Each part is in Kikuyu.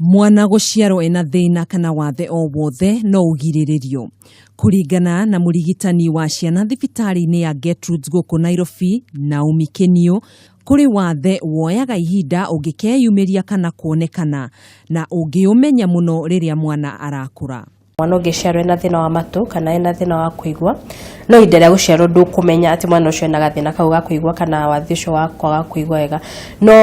Mwana gũciarwo ena thĩna kana wathe o wothe no ũgirĩrĩrio. Kũringana na mũrigitani wa ciana thibitarĩ-inĩ ya Gertrudes gũkũ Nairobi, Naomi Kĩniũ, kũrĩ wathe woyaga ihinda ũngĩkeyumĩria kana kuonekana, na ũngĩũmenya mũno rĩrĩa mwana arakũra. Mwana ũngĩciarwo ena thĩna wa matũ kana ena thĩna wa kũigua, no ihinda rĩa gũciarwo ndũkũmenya atĩ mwana ũcio ena gathĩna kau ga kũigua kana wathe ũcio wa kwaga kũigua wega. No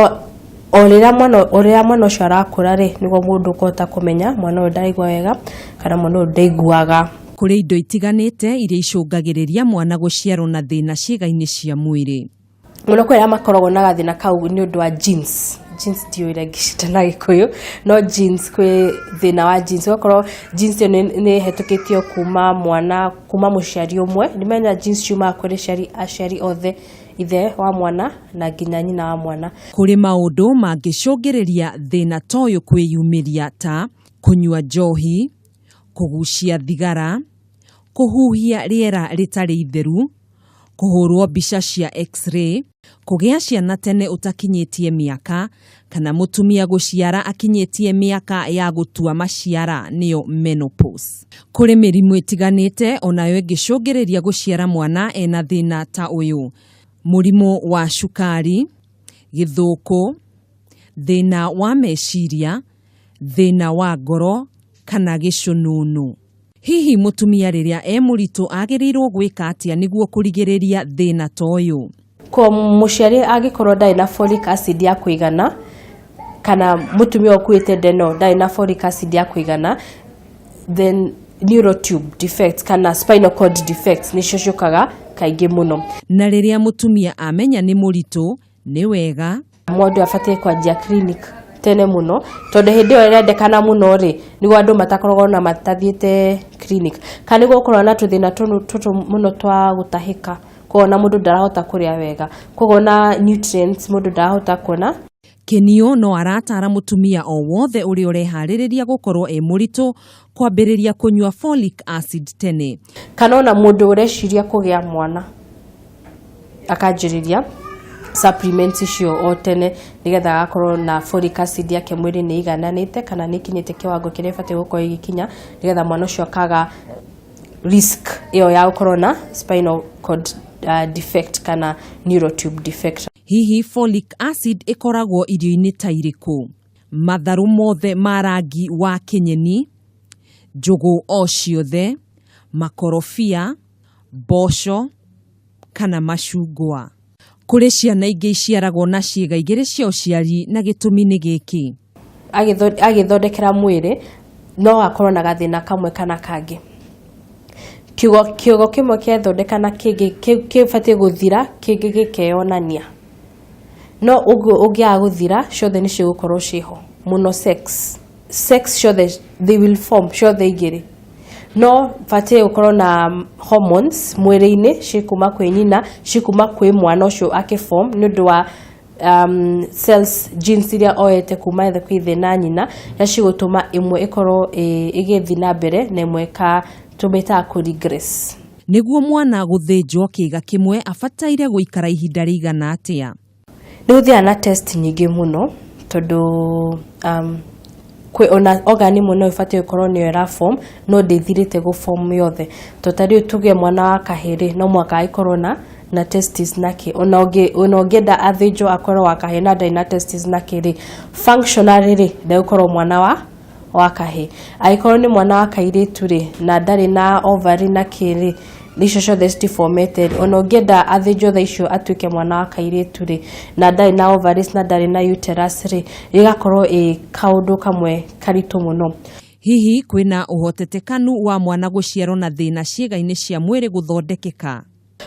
o rĩrĩa mwana o rĩrĩa mwana ũcio arakũra rĩ, nĩguo mũndũ ũkũhota kũmenya mwana ũyũ ndaraigua wega kana mwana ũyũ ndaiguaga. Kũrĩ indo itiganĩte iria icũngagĩrĩria mwana gũciarwo na thĩna ciĩga-inĩ cia mwĩrĩ. Mũno kwĩ arĩa makoragwo na gathĩna kau nĩ ũndũ wa genes. Genes ndiũĩ ũrĩa ingĩciĩta na gĩkũyũ, no genes kwĩ thĩna wa genes, ũgakorwo genes ĩyo nĩ ĩhetũkĩtio kuma mwana kuma mũciari ũmwe, nĩ ũmenya genes ciumaga kũrĩ aciari othe, ithe wa mwana na nginya nyina wa mwana. Kũrĩ maũndũ mangĩcũngĩrĩria thĩna ta ũyũ kwĩyumĩria ta kũnyua njohi, kũgucia thigara, kũhuhia rĩera rĩtarĩ itheru, kũhũrwo mbica cia X-ray, kũgĩa ciana tene ũtakinyĩtie mĩaka, kana mũtumia gũciara akinyĩtie mĩaka ya gũtua maciara nĩyo menopause. Kũrĩ mĩrimũ ĩtiganĩte onayo ĩngĩcũngĩrĩria gũciara mwana ena thĩna ta ũyũ: mũrimũ wa cukari, gĩthũkũ, thĩna wa meciria, thĩna wa ngoro kana gĩcũnũnũ. Hihi mũtumia rĩrĩa e mũritũ agĩrĩirwo gwĩka atĩa nĩguo kũrigĩrĩria thĩna ta ũyũ? Ko mũciari angĩkorwo ndarĩ na folic acid ya kũigana, kana mũtumia ũkuĩte nda ĩno ndarĩ na folic acid ya kũigana, then neural tube defects kana spinal cord defects nĩcio ciũkaga kaingĩ mũno. Na rĩrĩa mũtumia amenya nĩ mũritũ, nĩ wega Mũndũ abatiĩ kwanjia clinic tene mũno, tondũ hĩndĩ ĩyo ĩrendekana mũno rĩ, nĩguo andũ matakoragwo na matathiĩte clinic. Kana nĩguo gũkoragwo na tũthĩna tũtũ mũno twa gũtahĩka, koguo ona mũndũ ndarahota kũrĩa wega, koguo ona nutrients mũndũ ndarahota kuona. Kĩniũ no aratara mũtumia o wothe ũrĩa ũreharĩrĩria gũkorwo e mũritũ kwambĩrĩria kũnyua folic acid tene. Kana ona mũndũ ũreciria kũgĩa mwana akanjĩrĩria supplements icio o tene nĩgetha agakorwo na folic acid yake mwĩrĩ nĩ ĩigananĩte kana nĩ ĩkinyĩte kĩwango kĩrĩa ĩbatiĩ gũkorwo ĩgĩkinya, nĩgetha mwana ũcio akaga risk ĩyo ya gũkorwo na spinal cord defect kana neural tube defect. Hihi folic acid ĩkoragwo irio-inĩ ta irĩkũ? Matharũ mothe ma rangi wa kĩnyeni, njũgũ o ciothe, makorobia, mboco kana macungwa. Kũrĩ ciana ingĩ iciaragwo na ciĩga igĩrĩ cia ũciari na gĩtũmi nĩ gĩkĩ. Agĩthondekera mwĩrĩ no akorwo na gathĩna kamwe kana kangĩ. Kiugo kĩmwe kĩethondeka na kĩngĩ kĩbatiĩ gũthira, kĩngĩ gĩkeyonania. No ũguo ũngĩaga gũthira, ciothe nĩ cigũkorwo ciĩho. Mũno sex. Sex ciothe they will form ciothe igĩrĩ. No batiĩ gũkorwo na hormones mwĩrĩ-inĩ cikuma kwĩ nyina, cikuma kwĩ mwana ũcio akĩ form nĩ ũndũ wa cells genes iria oete kuma kwĩ ithe na nyina, iria cigũtũma ĩmwe ĩkorwo ĩgĩthiĩ na mbere na ĩmwe tũmĩtaga kũ regress. Nĩguo mwana gũthĩnjwo kĩĩga kĩmwe abataire gũikara ihinda rĩigana atĩa? Nĩ ũthiaga na test nyingĩ mũno tondũ kwĩ ona organ ĩmwe no ĩbatiĩ gũkorwo nĩyo ĩra form no ndĩthirĩte gũ form yothe. Tondũ ta rĩu tuge mwana wa kahĩĩ rĩ, no mũhaka agĩkorwo na testis na kĩ. Ona ũngĩenda athĩnjwo akorwo wa kahĩĩ na ndarĩ na testis na kĩ rĩ, functionally rĩ, ndegũkorwo mwana wa kahĩĩ. Angĩkorwo nĩ mwana wa kairĩtu rĩ, na ndarĩ na ovary na kĩ rĩ, icio ciothe citiformete rĩ, ona ũngĩenda athĩnjwo thaa icio atuĩke mwana wa kairĩtu rĩ, na ndarĩ na ovaries na ndarĩ na uterus rĩ, ĩgakorwo ĩ kaũndũ kamwe karitũ mũno. Hihi kwĩna ũhotetekanu wa mwana gũciarwo na thĩna ciĩga-inĩ cia mwĩrĩ gũthondekeka?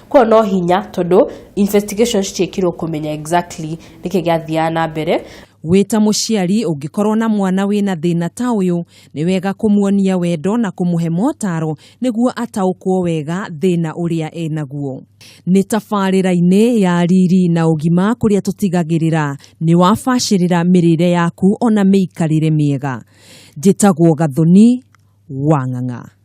Koguo no hinya tondũ investigations citiĩkirwo kũmenya exactly nĩkĩ gĩathiaga na mbere. Wĩ ta mũciari ũngĩkorwo na mwana wĩna thĩna ta ũyũ, nĩ wega kũmuonia wendo na kũmũhe motaro nĩguo ataũkwo wega thĩna ũrĩa enaguo. Nĩ tabarĩra-inĩ ya Riri na Ũgima kũrĩa tũtigagĩrĩra nĩ wabacĩrĩra mĩrĩre yaku ona mĩikarĩre mĩega. Njĩtagwo Gathoni wa Ng'ang'a.